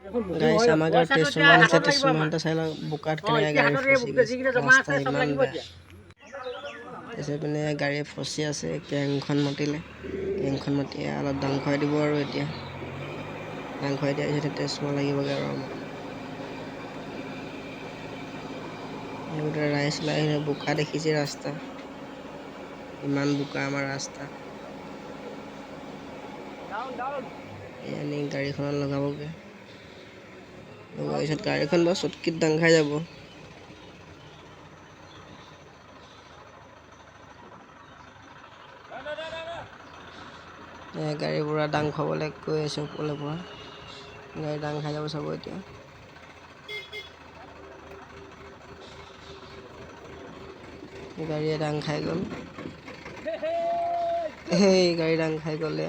গাইছ, আমাৰ গাঁৱত ট্ৰেন্সফৰ্মাৰ আনিছে। ট্ৰেন্সফৰ্মাৰতে চাই লওক, বোকাত কেনেকৈ গাড়ী ফচি গৈছে। ৰাস্তা ইমান বেয়া। তাৰপিছত পিনে গাড়ী ফচি আছে। কেংখন মাতিলে, কেংখন মাতি অলপ দাং খুৱাই দিব আৰু এতিয়া দাং খুৱাই দিয়াৰ পিছত ট্ৰেন্সফৰ্মাৰ লাগিবগৈ আৰু আমাক। গোটেই ৰাইজ ওলাই আহিলে। বোকা দেখিছে ৰাস্তা, ইমান বোকা আমাৰ ৰাস্তা। এই আনি গাড়ীখনত লগাবগৈ। লগোৱাৰ পিছত গাড়ীখন বাৰু চটকিত দাং খাই যাব। গাড়ী পুৰা দাং খুৱাবলৈ গৈ আছে ওপৰলৈ। পুৰা গাড়ী দাং খাই যাব চাব এতিয়া। গাড়ীয়ে দাং খাই গ'ল। সেই গাড়ী দাং খাই গ'লে,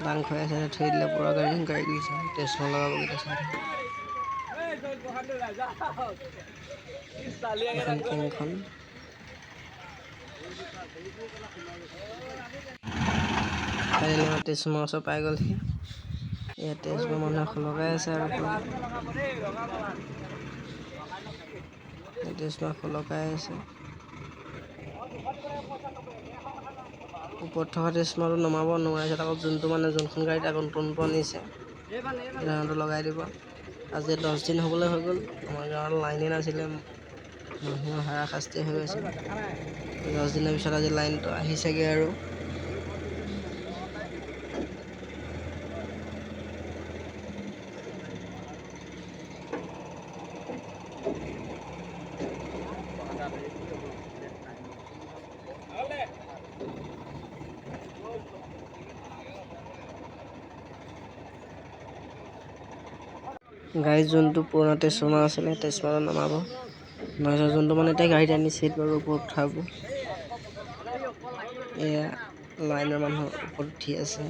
দাং খুৱাই আছে। থৈ দিলে পুৰা গাড়ী। গাড়ী গৈছে, ট্ৰেন্সফৰ্মাৰ লগাবগৈ। চাই এখন কেংখন। ফাইনেলি আমাৰ ট্ৰেন্সফৰ্মাৰ ওচৰ পাই গ'লহি। ইয়াত ট্ৰেন্সফৰ্মাৰ মানুহে খোলকাই আছে আৰু পুৰা ট্ৰেন্সফৰ্মাৰ খোলকাই আছে। ওপৰত থকা ট্ৰেন্সফৰ্মাৰটো নমাব। নমাই পিছত আকৌ যোনটো মানে যোনখন গাড়ীত আকৌ নতুনটো আনিছে, সেইখনতো লগাই দিব। আজি 10 দিন হ'বলৈ হৈ গ'ল, আমাৰ গাঁৱত লাইনেই নাছিলে। মানুহৰ হাৰাশাস্তি হৈ গৈছে। 10 দিনৰ পিছত আজি লাইনটো আহিছেগৈ আৰু। গাড়ীত যোনটো পুৰণা ট্ৰেন্সফৰ্মাৰ আছিলে, সেই ট্ৰেন্সফৰ্মাৰটো নমাব। নমাই যোনটো মানে এতিয়া গাড়ীত আনিছে, সেইটো বাৰু ওপৰত উঠাব। এয়া লাইনৰ মানুহ ওপৰত উঠি আছে।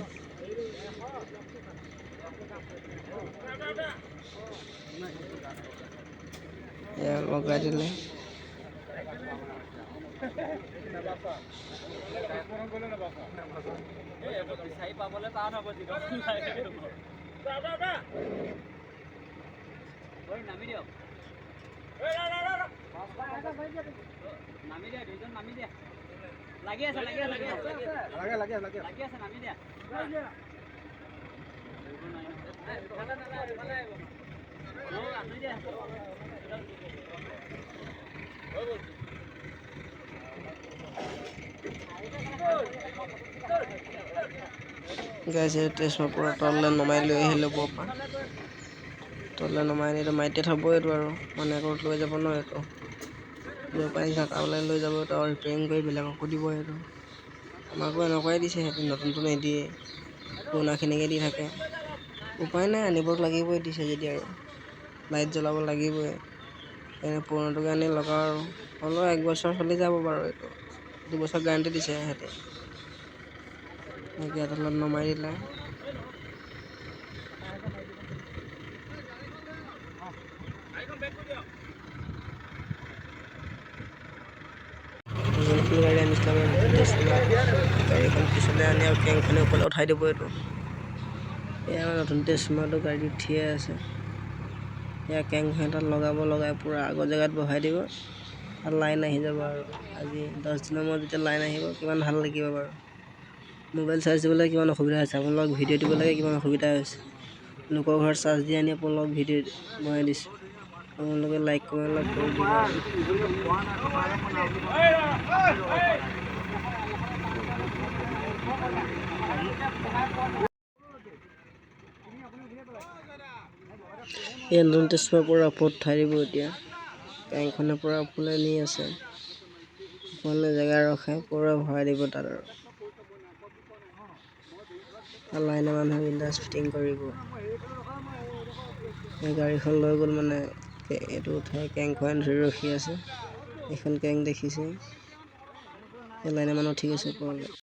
এয়া লগাই দিলে। নামি দিয়ক, নামি দিয়া, দুইজন নামি দিয়া। লাগি আছে, লাগি আছে, লাগি আছে, লাগি আছে, নামি দিয়া। আঁতৰি দিয়া। গাইছে, ট্ৰেন্সফৰ্মাৰ পূৰা তললৈ নমাই লৈ আহিলে ওপৰৰ পৰা। তললৈ নমাই আনি এইটো মাটিতে থ'ব এইটো আৰু মানে আকৌ লৈ যাব ন এইটো। য'ৰ পৰা আনিছে তালৈ লৈ যাব এইটো আৰু ৰিপেয়াৰিং কৰি বেলেগকো দিব এইটো। আমাকো এনেকুৱাই দিছে সিহঁতি, নতুনটো নিদিয়ে, পুৰণাখিনিকে দি থাকে। উপায় নাই, আনিব লাগিবই দিছে যদি আৰু লাইট জ্বলাব লাগিবই। সেইকাৰণে পুৰণাটোকে আনি লগাওঁ আৰু হ'লেও এক বছৰ চলি যাব বাৰু এইটো। 2 বছৰ গেৰাণ্টি দিছে সিহঁতে। এতিয়া তলত নমাই দিলে। যোনখন গাড়ী আনিছিলে আমি, গাড়ীখন পিছলৈ আনি আৰু কেংখনে ওপৰলৈ উঠাই দিব এইটো। এয়া আমাৰ নতুন ট্ৰেন্সফৰ্মাৰটো গাড়ী উঠিয়ে আছে। এয়া কেংখন তাত লগাব, লগাই পূৰা আগৰ জেগাত বহাই দিব আৰু লাইন আহি যাব। আৰু আজি 10 দিনৰ মূৰত যেতিয়া লাইন আহিব, কিমান ভাল লাগিব বাৰু। মোবাইল চাৰ্জ দিবলৈ কিমান অসুবিধা হৈছে, আপোনালোকক ভিডিঅ' দিব লাগে কিমান অসুবিধা হৈছে। লোকৰ ঘৰত চাৰ্জ দি আনি আপোনালোকক ভিডিঅ' বনাই দিছোঁ। আপোনালোকে লাইক, কমেণ্ট অলপ কৰি দিব আৰু। এই নতুন ট্ৰেন্সফৰ্মাৰ পূৰা ওপৰত উঠাই দিব এতিয়া। কেংখনে পূৰা ওপৰলৈ নি আছে। ওপৰলৈ জেগা ৰখাই পূৰা ভৰাই দিব তাত আৰু লাইনৰ মানুহে বিন্দাছ ফিটিং কৰিব। এই গাড়ীখন লৈ গ'ল, মানে এইটো উঠাই কেংখন ধৰি ৰখি আছে। এইখন কেং দেখিছে, এই লাইনৰ মানুহ উঠি গৈছে ওপৰলৈ।